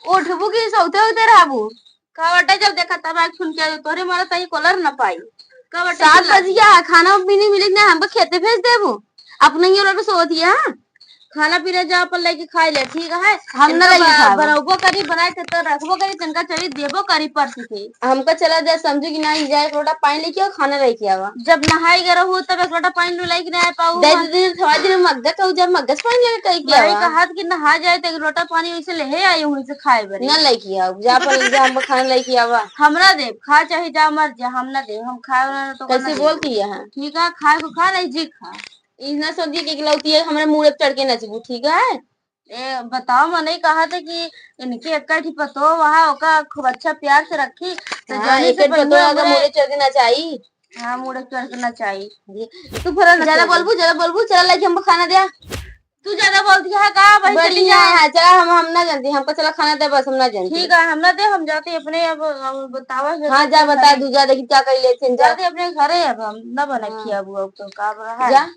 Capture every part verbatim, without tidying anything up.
उठबू कि सौते होते रहबू? का बटे, जब देखा तब आँख सुन के आयो, तोरे मारा तई कॉलर न पाई। का बटे, सात बजिया है, खाना पीने मिले कि ना, हमको खेते भेज देबू? अपने ही लोग सोच दिया, हाँ? खाना पीना जा अपन लेके खाए ले, ठीक है? हम ना इनका लेके ब-, खाबो। बनौबो करी, बनाए के तो रखबो करी, तिनका चली देबो करी परस के। हमका चला जा, समझू कि ना, जा एक लोटा पानी लेके आओ, खाना लेके आवा। जब नहाई गए रहू तब एक लोटा पानी लेके ना आ पाऊ दे हम। दीदी, थोड़ा दिन मग्गस हो, जब मग्गस पानी लेके कहीं के नहीं आवा। कहत कि नहा जाए तो एक लोटा पानी वैसे ले आई हूँ, इसे खाए बरी। ना लेके आओ, जा पर जा, हम खाना लेके आवा। हमरा दे, खा चाहे जा मर जा, हम ना दे, हम खाए वाला तो कैसे बोल के यहाँ? ठीक है, खाए को खा, नहीं जी खा। ई ना समझी कि इकलौती है, हमरे मूड़े पे चढ़ के नचबू, ठीक है? ए, बताओ, मनई कहा थे कि इनके एक ठी पतोह वहाँ ओका खूब अच्छा प्यार से रखी, तो हाँ, जाने से एक पहले पतोह अगर हमरे मूड़े चढ़ के नचाई। हाँ, मूड़े चढ़ के नचाई। जी, तू फरा ना ज्यादा चढ़। बोलबू, ज्यादा बोलबू, चला लेके हमको खाना दिया। तू ज्यादा बोल दिया है का? वही चली बढ़िया जा। है, हाँ, चला, हम, हम ना जानती, हमको चला खाना दे, बस हम ना जानती। ठीक है, हम ना दे, हम जाते अपने, अब, अब बतावा हाँ, जा बता दू, जा देखी क्या कर लेते हैं, जा। जाते अपने घरे, अब हम ना बना हाँ। खियाबू, अब तो का रहा है। जा।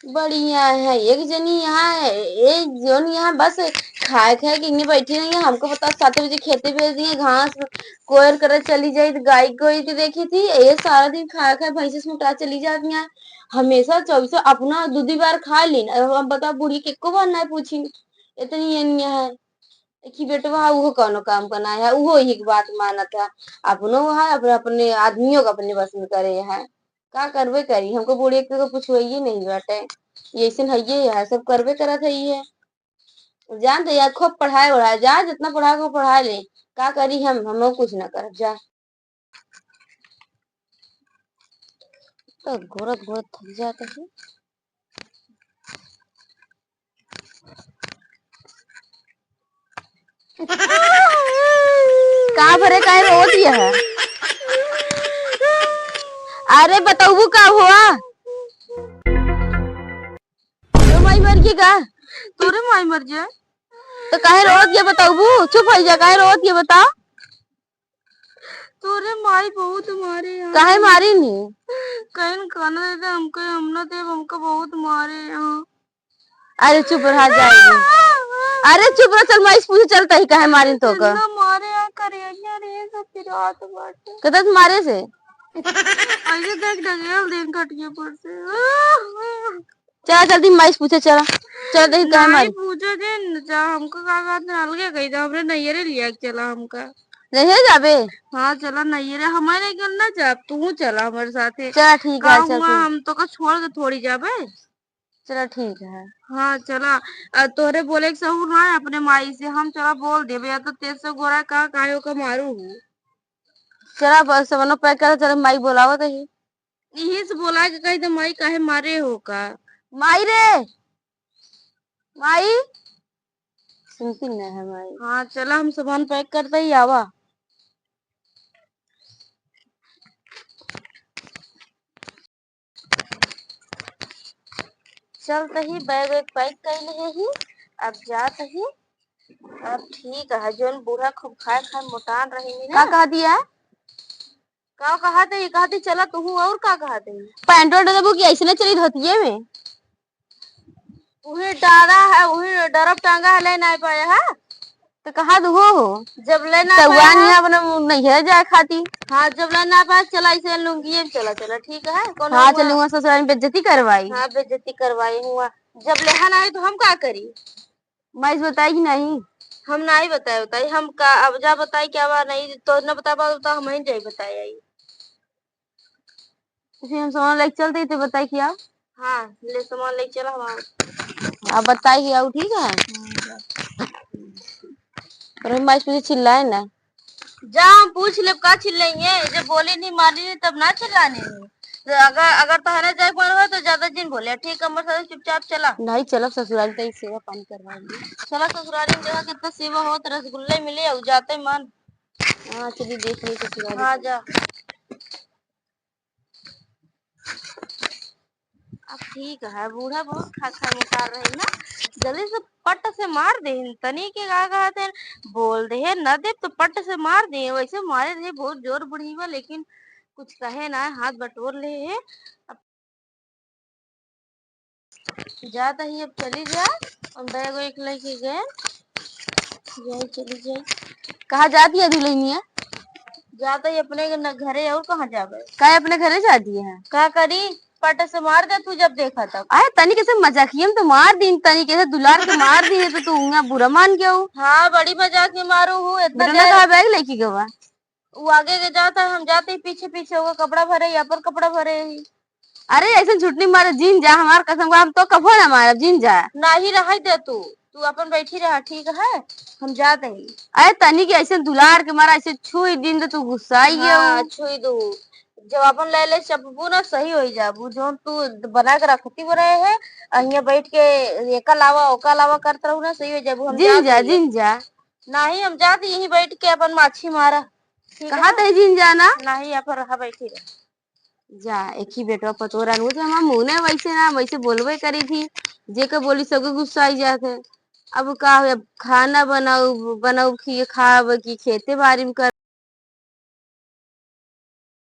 बढ़िया है, एक जनी यहाँ है, एक जन यहाँ बस खाए खाए के इन्हें बैठी रही है। हमको बताओ, सात बजे खेते भेज दिए, घास कोयर करे चली जाई, तो गाय कोई के देखी थी, ये सारा दिन खाए खाए भैंसे से मोटा चली जाती हैं। हमेशा चौबीसों अपना दू दू बार खा लीन। अब हम बताओ, बूढ़ी के एको बार ना पूछी, इतनी ये नहीं है। एक ही बेटवा है, वो कौनो काम का ना है, वो एक बात मानत है, अपनो है, अपने, अपने आदमियों का अपने बस में करे है। का करबे करी, हमको बूढ़ी के तो कुछ होइए नहीं बाटे, ये ऐसन हइये है, सब करबे करत है ये। जान दे यार, खूब पढ़ाए वढ़ाए जा, जितना पढ़ा के पढ़ा ले, का करी हम, हम कुछ ना करब जा। तो घूरत घूरत थक जाते हैं। का भरे काहे रोवत है? अरे बतौबू का हुआ? तो माई मर गई का? तोरे माई मर जाए। तो काहे रोवत है बतौबू? चुप हो जा, काहे रोवत है बताओ? तोरे माई बहुत मारे यहाँ। काहे मारी नी? कहीं खाना दे दे हमको, हम ना देब, हमको बहुत मारे यहाँ। अरे चुप रहा जाएगी। अरे चुप रहा, चल माई से पूछे चलता ही काहे मारिन तो का। इतना मारे यहाँ करेजा रे सब पिरात बाटे। कतत मारे से? ऐसे देख ढकेल दिन खटिए पर से। चला जल्दी माई से पूछे चला। चला देखी काहे नाई मारी। पूछे दिन जा, हमको का कहते हैं, अलगे कही जा, हमरे नैयरे लिया के चला हमका। नैहर जाबे? हाँ चला नैयरे, हमारे घर ना जा, तू चला हमारे साथे। चला ठीक है, का चल हुआ, तू। हम तो का छोड़ के थोड़ी जाबे। चला ठीक है। हाँ चला, आ, तोहरे बोले के सहूर ना है अपने माई से, हम चला बोल देबे, या तो तेज से गोरा का काहे ओका मारू हूँ। चला बस सामानो पैक कर, चला माई बोलावत ही। इही से बोला के कही तो माई काहे मारे हो का? माई रे, माई। सुनती ना है माई। हाँ चला हम सामान पैक करते ही आवा। चलत ही बैग वैग पैक कर लिए ही, अब जात ही। अब ठीक है, जोन बूढ़ा खूब खाए खाए मोटान रही ना। का कहा दिया? का कहा दे, कहा दे चला तू, और का कहा दे? पैंट ओढ़ देबू कि ऐसे ना चली धोतिये में? उहे डारा है, उहे डरब टांगा है, ले ना पाया है। तो कहाँ दुहो हो? जब ले ना सौआन पाया। यहाँ अपने नैहर जाए खाती। हाँ, जब ले ना पाया, चला इसे लुंगिए में चला, चला, ठीक है? कौनो हाँ, हुआ? चलूंगा ससुराल में बेइज्जती करवाई। हाँ, बेइज्जती करवाई हुआ। जब लेहा ना आई तो हम का करी? माई से बताई कि नहीं? हम नहीं बताए, बताई। हम का, अब जा बताई क्या बा, नहीं तो ना बता पाओ तो हम ही जाई बताए आई। फिर हम सामान लेके चलते ही तो बताई कि आओ। हाँ, ले सामान लेके चला हम आओ। आप बताई कि आओ, ठीक है? हाँ, जा। पर हम माई से पूछे चिल्लाए ना। जा, हम पूछ लेब, का चिल्लाइए? जब बोली नहीं, मानी नहीं, तब ना चिल्लाने नहीं। तो अगर, अगर तहरा जाए के मन हो, तो ज्यादा जिन बोले, ठीक, हमर साथ चुपचाप चला। नहीं, चलब ससुराल, तो एक सेवा पानी करवाएंगे। चला ससुराल में, देखा कितना सेवा होत, रसगुल्ले मिले, और जाते मन। हाँ, चलिए, देख ली ससुराल। हाँ, जा। अब ठीक है, बूढ़ा बहुत खा खा मोटा रही ना, जल्दी से पट से मार दे, तनी के का कहते हैं, बोल दे, न दे तो पट से मार दे, वैसे मारे रहे बहुत जोर बुढ़ी बा, लेकिन कुछ कहे ना, हाथ बटोर ले है। अब जात ही, अब चली जा। हम बैग वैग लेके गए, जाई, चली जाई। कहाँ जाती है दुल्हनिया? जात ही अपने के न घरे, और कहाँ जाबे? काहे अपने घरे जाती है? का करी, पट से मार दे तू जब देखा तब। अरे तनी कैसे मजाकिया में तो मार दीन, तनी कैसे दुलार के मार दीन तो तू उहाँ बुरा मान गया हो। हाँ, बड़ी मजाक में मारू हूँ, इतना बेटा ना देर। कहा बैग लेके गवा? वो आगे के जाता है, हम जाते ही पीछे पीछे, वो कपड़ा भरे ही, अपन कपड़ा भरे ही। अरे ऐसे झूठ नहीं मारे, जिन जा, हमार कसम का, हम तो कभो ना मारब, जिन जा। नहीं रहे दे तू, तू अपन बैठी रहा, ठीक है, हम जाते ही। अरे तनी के ऐसे दुलार के मारा, ऐसे छुई दिन तो तू गुस्साई गया हाँ, हो। छुई दू। जब अपन ले ले चपबू ना, सही हो जाबू। जौन तू बना के रखती हो रहे है, अहिया बैठ के एका लावा, ओका लावा करत रहू ना, सही हो जाबू। हम जिन जाते जा, ही। जिन जा। नहीं, हम जाते यहीं बैठ के अपन माछी मारा। ठीक कहाँ है? ते जिन जाना? नहीं, यहाँ पर रहा, बैठी रह। जा, एक ही बेटवा पतोह रहन, वो तो हमार मुँह ने वैसे ना, वैसे बोलबे करी थी, जेके बोली सबके गुस्सा आई जात है। अब का हो, अब खाना बनाऊ, बनाऊ कि खाब कि खेते बारी में कर